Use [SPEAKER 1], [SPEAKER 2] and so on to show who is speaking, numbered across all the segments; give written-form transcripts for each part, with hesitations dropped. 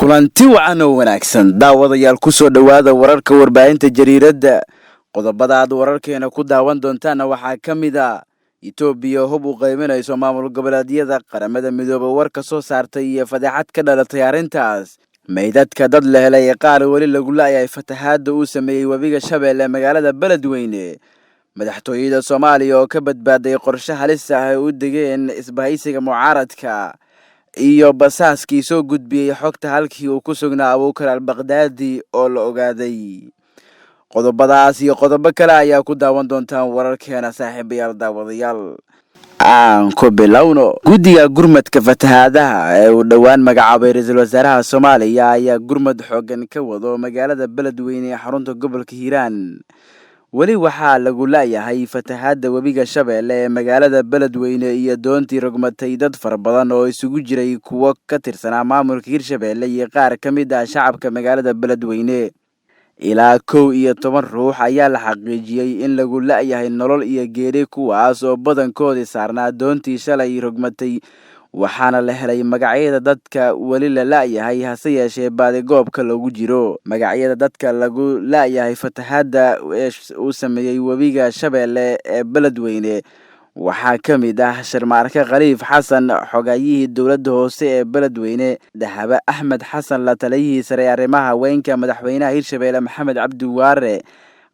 [SPEAKER 1] Kulanti wacan oo wanaagsan, daawadayaal, kusoo dhowaada wararka warbaahinta jariiradda. Qodobada aad wararkeena ku daawan doontaanna waxaa ka mid a Itoobiya hub u qaybanayso maamul goboleedyada, Qaramada Midoobe war ka soo saartay iyo fadeexad ka dhalatay arrintaas, meydadka dad la helay qaar weli lagu la'yahay fatahaadda uu sameeyey webiga Shabeelle magaalada Beledweyne, madaxtooyada Soomaaliya oo ka badbaaday qorshe halis ah ay u degeen isbahaysiga mucaaradka, iyo basaaskii soo gudbiyey xogta halkii uu ku sugnaa Abuukar Albaqdaadi oo la ogaaday. Qodobadaas iyo qodobo kale ayaa ku daawan doontaan wararkeena, saaxiibayaal, daawadayaal. Aan ku bilowno. Guddiga gurmadka fatahaadaha ee uu dhowaan magacaabay ra-iisul wasaaraha Soomaaliya ayaa gurmad xoogan ka wado magaalada Beledweyne ee xarunta gobolka Hiiraan. Weli waxaa lagu la'yahay fatahaadda webiga Shabeelle ee magaalada Beledweyne iyo doontii rogmatay dad fara badan oo isugu jiray kuwo ka tirsanaa maamulka Hirshabeelle iyo qaar ka mid ah shacabka magaalada Beledweyne. Ilaa 11 ruux ayaa la xaqiijiyey in lagu la'yahay nolol iyo geeri, kuwaas oo badankoodii saarnaa doontii shalay rogmatay, waxaana la helay magacyada dadka weli la la'yahay, hase yeeshee baadigoobka loogu jiro. Magacyada dadka lagu la'yahay fatahaadda ee uu sameeyey webiga Shabeelle ee Beledweyne waxaa ka mid ah Sharmaarke Khaliif Xasan, xogayihii dowladda hoose ee Beledweyne, Dahaba Axmed Xasan, la taliyihii sare arrimaha haweenka madaxweynaha Hirshabeelle Maxamed Cabdi Waare,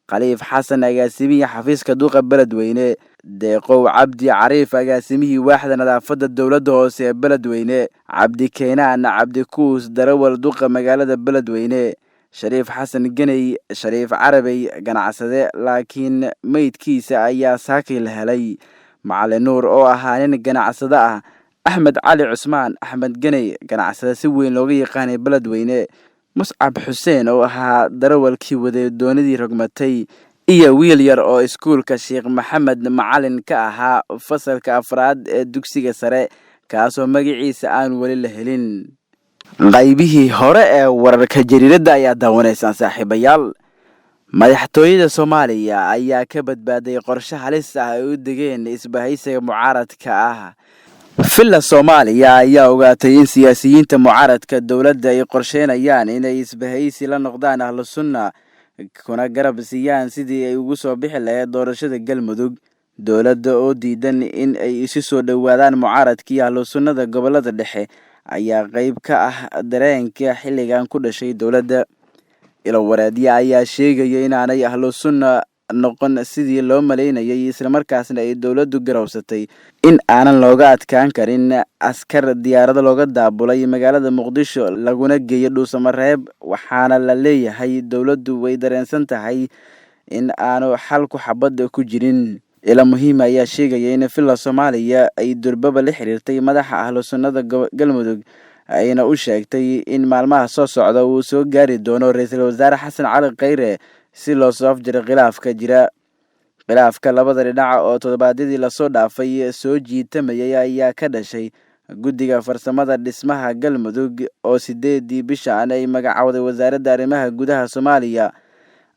[SPEAKER 1] Khaliif Xasan, agaasimihii xafiiska duqa Beledweyne, Deeqow Cabdi Cariif, agaasimihii waaxda nadaafadda dowladda hoose ee Beledweyne, Cabdi Keenaan Cabdi Kuus, darawal duqa magaalada Beledweyne, Shariif Xasan Geney, Shariif Carabey, ganacsade, laakiin meydkiisa ayaa saakay la helay, Macalin Nuur oo ahaa nin ganacsade ah, Axmed Cali Cusmaan, Axmed Geney, ganacsade si weyn looga yaqaanay Beledweyne, Muscab Xuseen oo ahaa darawalkii waday doonidii rogmatay, iyo wiil yar oo iskuulka Sheekh Maxamed macalin ka ahaa fasalka afraad ee dugsiga sare, kaasoo magaciisa aan weli la helin. Qaybihii hore ee wararka jariiradda ayaa daawanaysaan, saaxiibayaal. Madaxtooyada Soomaaliya ayaa ka badbaaday qorshe halis ah ay u degeen isbahaysiga mucaaradka ah. Villa Soomaaliya ayaa ogaatay in siyaasiyiinta mucaaradka dowladda ay qorsheynayaan inay isbahaysi la noqdaan Ahlu Sunna kuna garab siiyaan sidii ay ugu soo bixi lahayd doorashada Galmudug. Dowladda oo diidan in ay isu soo dhowaadaan mucaaradkii Ahlu Sunnada gobolada dhexe ayaa qayb ka ah dareenka xilligan ku dhashay dowladda. Ilo wareedya ayaa sheegaya inaanay Ahlu Sunna noqon sidii loo malaynayay, islamarkaasna ay dowladdu garowsatay in aanan looga adkaan karin askar diyaarado looga daabulay magaalada Muqdisho laguna geeyo Dhuusamareeb. Waxaana la leeyahay dowladdu way dareensan tahay in aanu xalku xabadda ku jirin. Ilo muhiim ayaa sheegaya in Villa Soomaaliya ay durbaba la xiriirtay madaxa Ahlu Sunnada Galmudug, ayna u sheegtay in maalmaha soo socda uu soo gaari doono ra-iisul wasaare Xasan Cali Kheyre si loo soo afjiro khilaafka jira. Khilaafka labada dhinac oo toddobaadyadii lasoo dhaafay soo jiitamayay ayaa ka dhashay guddiga farsamada dhismaha Galmudug oo 8dii bishaan ay magacowday wasaaradda arrimaha gudaha Soomaaliya.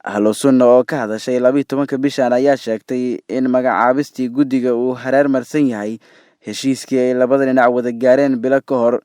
[SPEAKER 1] Ahlu Sunna oo ka hadashay 12-ka bishaan ayaa sheegtay in magacaabistii guddiga uu hareer marsan yahay heshiiskii ay labada dhinac wada gaareen bilo ka hor.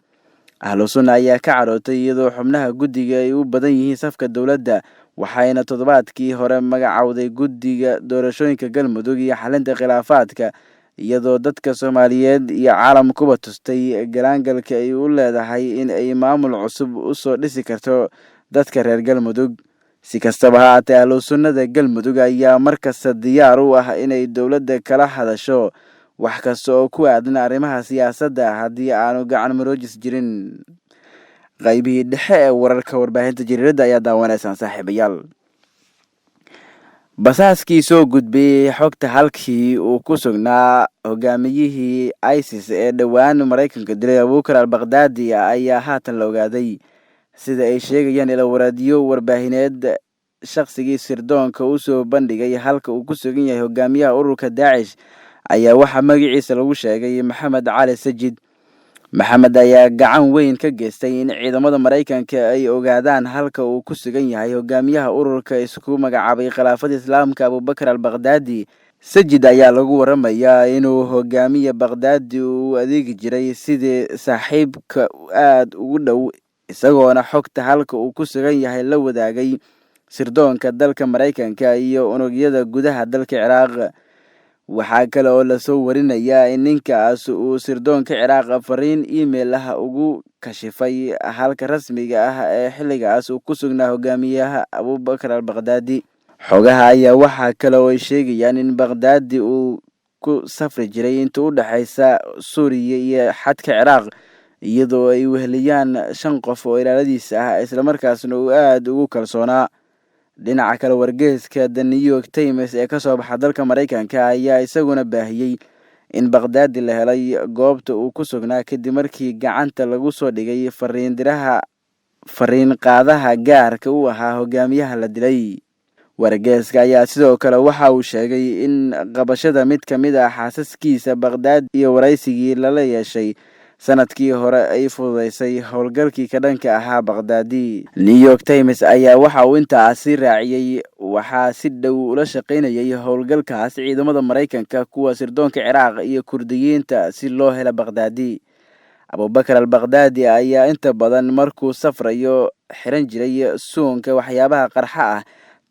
[SPEAKER 1] Ahlu Sunna ayaa ka carootay iyadoo xubnaha guddiga ay u badan yihiin safka dowladda, waxayna toddobaadkii hore magacowday guddiga doorashooyinka Galmudug iyo xalinta khilaafaadka, iyadoo dadka Soomaaliyeed iyo caalamkuba tustay galaangalka ay u leedahay in ay maamul cusub usoo dhisi karto dadka reer Galmudug. Si kastaba ha haatee, Ahlu Sunnada Galmudug ayaa markasta diyaar u ah inay dowladda kala hadasho wax kasta oo ku aadan arrimaha siyaasadda haddii aanu gacan maroojis jirin. Qaybihii dhexe ee wararka warbaahinta jariiradda ayaa daawanaysaan, saaxiibayaal. Basaaskii soo gudbiyey xogta halkii uu ku sugnaa hogaamiyihii ISIS ee dhowaan Maraykanka dilay Abuukar Albaqdaadi ayaa haatan la ogaaday. Sida ay sheegayaan ilo wareedyo warbaahineed, shaqsigii sirdoonka usoo bandhigay halka uu ku sugan yahay hogaamiyaha ururka Daacish ayaa waxaa magaciisa lagu sheegay Maxamed Cali Sajid. Maxamed ayaa gacan weyn ka geystay in ciidamada Maraykanka ay ogaadaan halka uu ku sugan yahay hogaamiyaha ururka isku magacaabay Khilaafada Islaamka Abuubakar Albaqdaadi. Sajid ayaa lagu waramayaa inuu hogaamiye Baqdaadi uu adeegi jiray sidii saaxiibka aada ugu dhow, isagoona xogta halka uu ku sugan yahay la wadaagay sirdoonka dalka Maraykanka iyo unugyada gudaha dalka Ciraaq. Waxaa kale oo lasoo warinayaa in ninkaas uu sirdoonka Ciraaq fariin email ah ugu kashifay halka rasmiga ah ee xilligaas uu ku sugnaa hogaamiyaha Abuubakar al-Baqdaadi. Xogaha ayaa waxaa kale oo ay sheegayaan in Baqdaadi uu ku safri jiray inta u dhaxaysa Suuriya iyo xadka Ciraaq, iyadoo ay weheliyaan 5 qof oo ilaaladiisa ah, islamarkaasna uu aad ugu kalsoonaa. Dhinaca kale, wargeyska The New York Times ee ka soo baxa dalka Maraykanka ayaa isaguna baahiyey in Baqdaadi la helay goobta uu ku sugnaa kadib markii gacanta lagu soo dhigay fariin qaadaha gaarka u ahaa hogaamiyaha la dilay. Wargeyska ayaa sidoo kale waxa uu sheegay in qabashada mid ka mid ah xaasaskiisa Baqdaadi iyo waraysigii lala yeeshay sanadkii hore ay fududeysay howlgalkii ka dhanka ahaa Baqdaadi. New York Times ayaa waxa uu intaasi raaciyey waxaa si dhow ula shaqaynayay howlgalkaas ciidamada Maraykanka, kuwa sirdoonka Ciraaq iyo Kurdiyiinta si loo helo Baqdaadi. Abuubakar al-Baqdaadi ayaa inta badan markuu safrayo xiran jiray suunka waxyaabaha qarxa ah,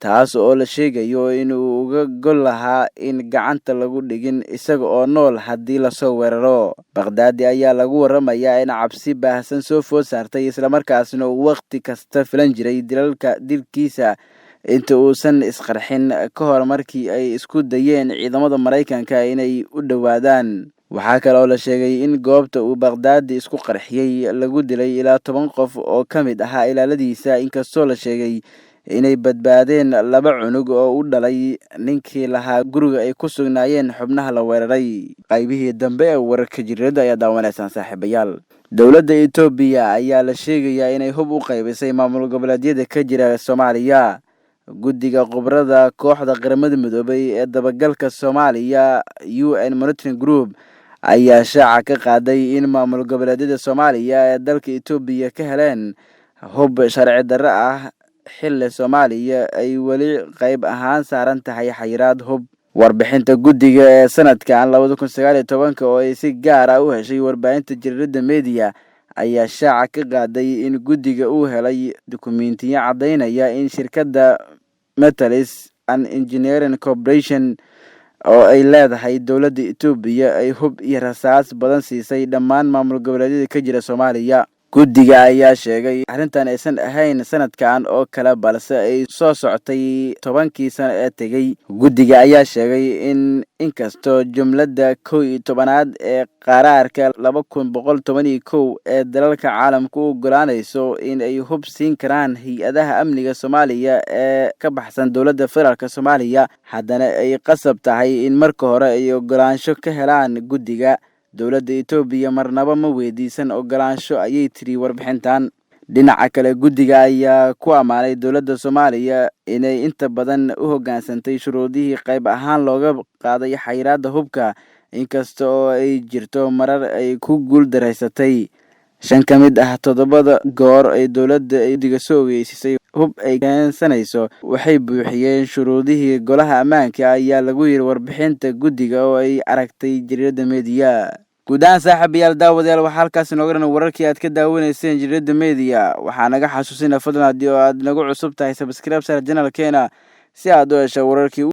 [SPEAKER 1] taas oo la sheegayo inuu uga gol lahaa in gacanta lagu dhigin isaga oo nool haddii lasoo weeraro. Baqdaadi ayaa lagu waramayaa in cabsi baahsan soo food saartay, islamarkaasna uu waqti kasta filan jiray dilalka dilkiisa inta uusan isqarxin ka hor markii ay isku dayeen ciidamada Maraykanka inay u dhowaadaan. Waxaa kale oo la sheegay in goobta uu Baqdaadi isku qarxiyey lagu dilay ilaa 10 qof oo ka mid ahaa ilaaladiisa, inkastoo la sheegay inay badbaadeen 2 cunug oo u dhalay ninkii lahaa guriga ay ku sugnaayeen xubnaha la weeraray. Qaybihii dambe ee wararka jariirada ayaa daawanaysaan saaxiibayaal. Dowladda Itoobiya ayaa la sheegayaa inay hub u qaybisay maamul goboleedyada ka jira Soomaaliya. Guddiga khubarada kooxda Qaramada Midoobay ee dabagalka Soomaaliya UN Monitoring Group ayaa shaaca ka qaaday in maamul goboleedyada Soomaaliya ee dalka Itoobiya ka heleen hub sharci darro ah xilli Soomaaliya ay weli qayb ahaan saaran tahay xayiraad hub. Warbixinta guddiga ee sanadkan 2019 oo ay si gaar ah u heshay warbaahinta jariirada media ayaa shaaca ka qaaday in guddiga uu helay dukumiintiyo caddaynaya in shirkadda Metals and Engineering Corporation oo ay leedahay dowladda Itoobiya ay hub iyo rasaas badan siisay dhammaan maamul goboleedyada ka jira Soomaaliya. Guddiga ayaa sheegay arrintan aysan ahayn sanadkan oo kale, balse ay soo socotay 10kii sano ee tegay. Guddiga ayaa sheegay in inkastoo jumladda 11aad ee qaraarka 2111 ee dalalka caalamka u oggolaanayso in ay hub siin karaan hay-adaha amniga Soomaaliya ee ka baxsan dowladda federaalka Soomaaliya, haddana ay qasab tahay in marka hore ay oggolaansho ka helaan guddiga. Dowladda Itoobiya marnaba ma weydiisan oggolaansho, ayay tiri warbixintan. Dhinaca kale, guddiga ayaa ku ammaanay dowladda Soomaaliya inay inta badan u hoggaansantay shuruudihii qayb ahaan looga qaaday xayiraadda hubka, inkasta oo ay jirto marar ay ku guuldareysatay. 5 ka mid ah 7 goor ay dowladda guddiga soo ogeysiisay hub ay keensanayso waxay buuxiyeen shuruudihii golaha ammaanka, ayaa lagu yiri warbixinta guddiga oo ay aragtay jariirada media. Guud ahaan saaxiibayaal, daawadayaal, waxaa halkaas inooga dhan wararkii aad ka daawanayseen jariirada media. Waxaa naga xasuusinaa fadlan haddii oo aad nagu cusub tahay subscribe saar channelkeena si aad u hesho wararkii.